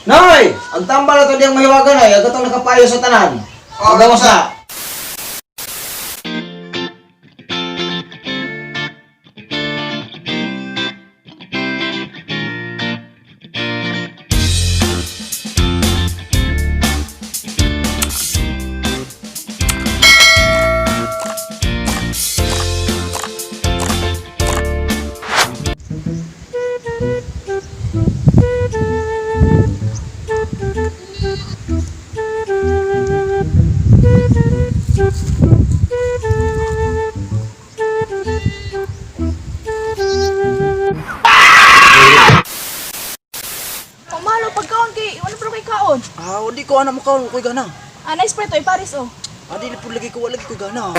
Noy! Ang tambal na to diyang mahiwagan ay, ang katong nakapayo sa tanan. Oh, Magawas na. Pamalo pagkaon kay wala pero kay kaon. Ah, di ko anak mo kaon koy gana. Ah, nice preto ay Paris oh. Ah, dili pud lagi ko wala lagi ko gana.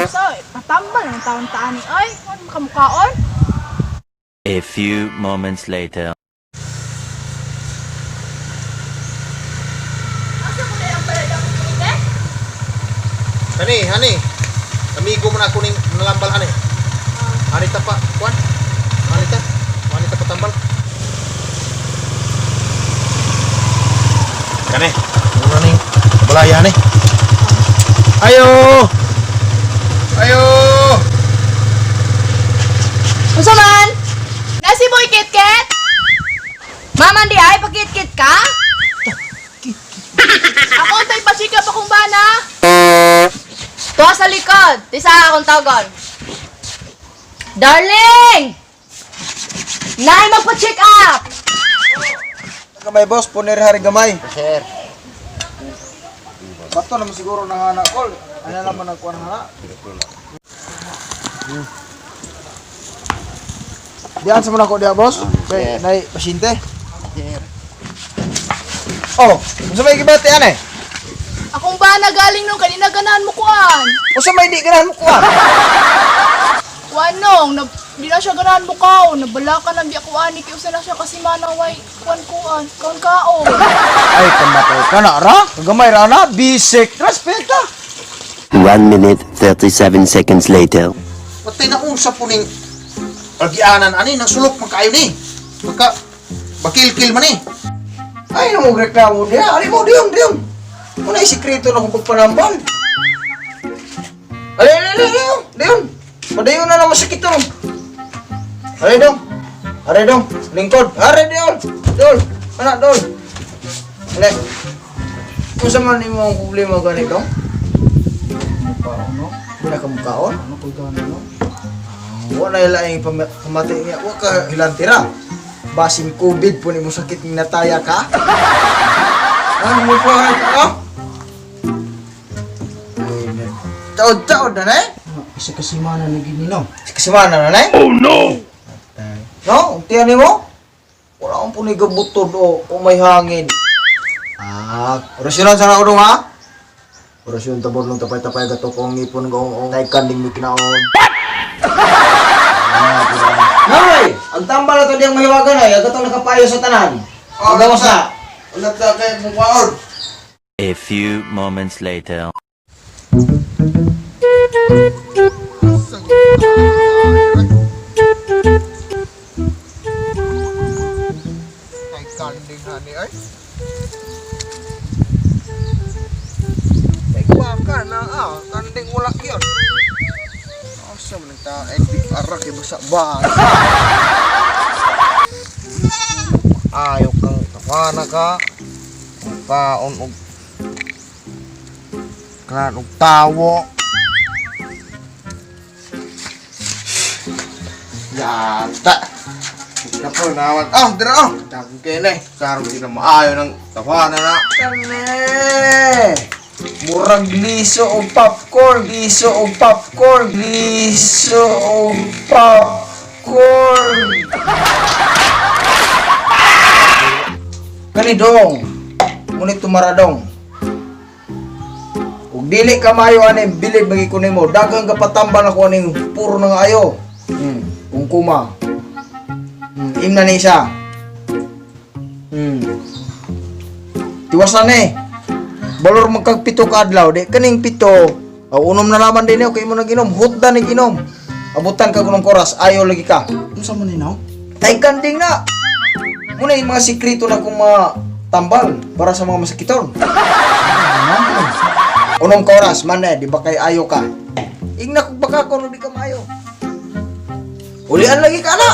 So, patambal ng taon taani ay, ano makamukaon? A few moments later. Asa mo na ang balad ang kumite? Kani, hani. Amigo mo na ako ning nalambal ani. Ani ta pa, kuan. Ani ta. Ani ta patambal. Kani, muna ning balaya ni. Ayo. Ayo. Unsa man? Nasi boy KitKat? Mama, di ay pagkit-kit ka? Ako tay pa-check up akong bana. Tuwa sa likod. Tisa akong tawagon. Darling! Nay, magpa-check up! Gamay boss, punir hari gamay. Sir. Bato naman siguro ng anak ko. Ano naman ang kuha ng anak? Diyan sa muna ko diya, boss. Kay nay pasyente. Oh, unsa may gibati ane? Akong bana galing nung kanina ganahan mo kuan. Unsa may di ganahan mo kuha? Kuan nong, na, di na siya ganahan mo kaon. Nabala ka nang di ako ani kay usa na siya kasi manaway kuan kuan, kaon kaon. Ay, kamatay ka na ra. Gamay ra na, bisik. Respeta. 1 minute 37 seconds later. Patay na unsa po ning agianan ani nang sulok man kaayo ni. Magka bakilkil man ni. Ay, nang reklamo diya. Ali mo, diyong, diyong. Muna isikreto na kung pagpanambal. Ali, ali, ali, diyong, diyong. Padayon na naman sakit to. Ali, dong. Ali, dong. Lingkod. Ali, diyong. Dol. Anak, dol. Ali. Kung sa man imo ang problema gani, dong? Mukhaon, no? Di na ka mukhaon? Ano koy gana no? Wala na ilaing pamati niya. Wa ka hilantira. Basin COVID po ni mo sakit ni nataya ka. Ano mo pa ka? Taod-taod na na eh. Isa ka semana na gini no. Kasimana na na eh. Oh no! No, untiyan ni mo? Wala akong punay gabutod o may hangin. Ah, orasyonan sa na ha? Orasyon tabor nung tapay-tapay gato kong ngipon gong ong kay kanding mi kinaon. Noy! Ang tambal na to diyang mahiwagan ay, ang katong nakapayo sa tanan. Magawas na. Wala ta kay mukaon. A few moments later. Kay kanding hani ay. Kay baka na ah, kanding wala yun. Asa man ang ta ay di ara kay basa ba. Ayaw kang tawana ka. Kaon og kaon og tawo. Yata. Kapag naman. Ah, dira ah. Dagong kene. Karon di na maayo ng tawana na. Kane! Murag liso o popcorn, liso o popcorn, liso o popcorn. Kani dong, ngunit tumaradong. Ug dili ka maayo ani bilib magi ko nimo, daghang kapatambal ako aning puro na nga ayo. Kung kuma. Imna ni isa. Tiwasan eh. Balor magkagpito ka adlaw, di kaning pito. Aw unom na laman din kay imo nag inom, hutda ni inom. Abutan ka kunong oras, ayo lagi ka. Unsa man ni no? Tay kanding na. Muna yung mga sikreto na kung mga Tambal para sa mga masakiton. Unom ka oras, man eh, di ba kay ayo ka? Ingna kog baka ko di ka maayo. Ulian lagi ka na.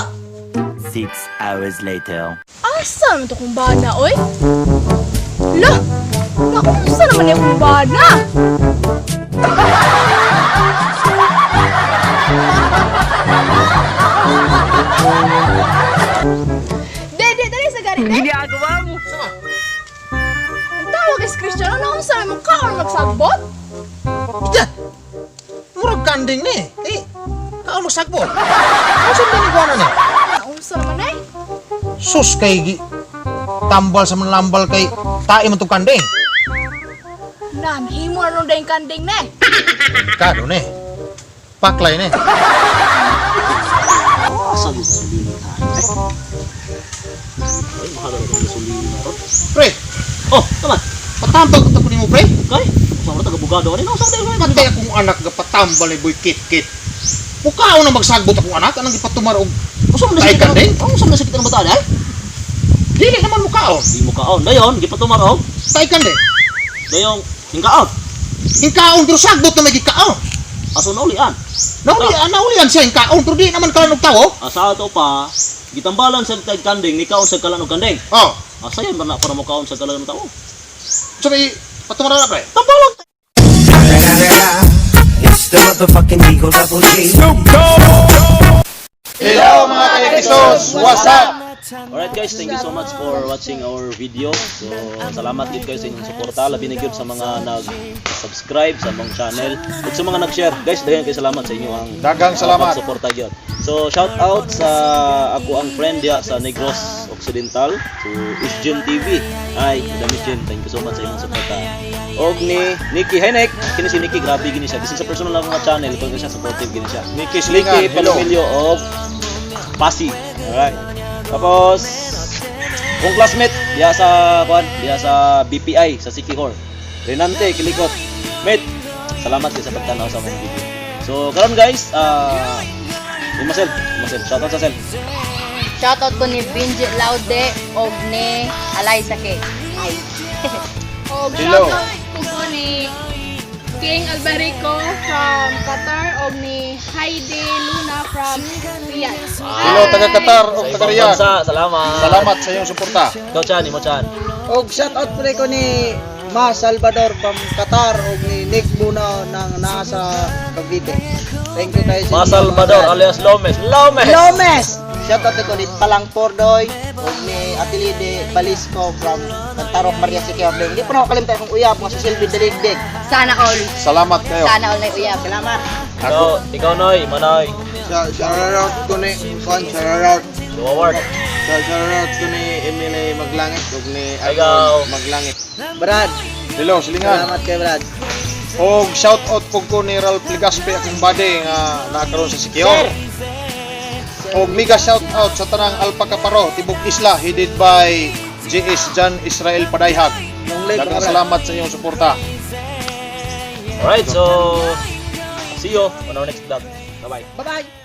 6 hours later. Asa naman to kong bana, oy? La! Nakunsa naman yung akong bana? Dede, dali sa gari, de. Ginagawa mo. Sama. Ang tawag is Christian, ano unsa naman ka or magsagbot? Ija. Murag kanding ni. Eh, kaon magsagbot. Unsa man ni kuana ni? Naunsa naman eh? Sus kay tambal sa manlambal kay tae man tong kanding. Nan, himo na nung dayong kanding ne. Kado ni. Paklay ni. Asa gyud gasolina ta? Ay, mahal na itong gasolina ron. Pre, Oh, tama. patambal ko ta nimo pre. Kay, sa mga taga-bugado ani no, sa tayo. Patay akong anak ga patambal ni Boy Kit Kit. Mukhaon na magsagbot akong anak anang gipatumar og Usa man Tay sakit kanding? ang usa man sakit ang bata ay? Dili naman mukhaon. Di mo kaon. Dayon, gipatumar og. Tay kanding. Dayong hingkaon. Hingkaon pero sagbot na may gikaon. Aso naulian. Naulian, naulian siya hingkaon pero di naman kalan og tawo. Asa ato pa gitambalan sa tag kanding ni kaon sa kalan og kanding. Oh, Asa yan ba na para mo kaon sa kalan og tawo? so may patumar na pre. Tambalan. It's the motherfucking Eagle Double G. Hello mga ka-episodes, what's up? Alright guys, thank you so much for watching our video. So, salamat gid kayo sa inyong suporta. Labi na gyud sa mga nag-subscribe sa among channel ug sa mga nag-share. Guys, daghan kay salamat sa inyo ang Daghang salamat. suporta gyud. So, shout out sa ako ang friend diha sa Negros Occidental, so Isjun TV. Hi, Madam Isjun, thank you so much sa inyong suporta. Og ni Nikki Henek, kini si Nikki grabe gini siya. Bisan sa personal na mga channel, kung siya supportive gini siya. Nikki Silingan, Nikki hello. Palomilio of Pasig. Alright. Tapos kung classmate diya sa kuan, diya sa BPI sa Sikihor. Renante Kilikot. Mate, salamat kay sa pagtanaw sa among video. So karon guys, Marcel, Marcel, shoutout sa Sel. Shoutout ko ni Benji Laude og ni Eliza K. Ay. Og Hello. shoutout ko ni King Alberico from Qatar og ni Heidi Luna from Riyadh. Hello taga Qatar Sa og taga ibang Riyadh. bansa, salamat. Salamat sa iyong suporta. Ikaw Chan, imo Chan. Og shout out pre ko ni Ma Salvador from Qatar og ni Nick Luna nang nasa Cavite. Thank you kayo sa Ma inyo, mga Salvador brad. alias Lomes. Lomes. Lomes! Shout out ko ni Palang Pordoy og ni Atilide Balisco from Tarok Maria Siquio. Hindi po na ako kalimtan akong uyab nga si Silvi Daligdig. Sana all. Salamat kayo. Sana all na uyab. Salamat. Ikaw, ikaw Noy, Manoy. Shout out ko ni Kon, shout out. Award. Shout out ko ni Emily Maglangit ug ni Ikaw. Maglangit. Brad, Hello Silingan. salamat kay Brad. Og shout out pug ko ni Ralph Legaspi akong buddy nga naa karon sa Siquijor. Og mega shout out sa tanang Alpha Kaparo, Tibok Isla headed by JS John Israel Padayhag. Long live, Daghang mga Brad. salamat sa iyong suporta. Alright, so see you on our next vlog. Bye-bye. Bye-bye.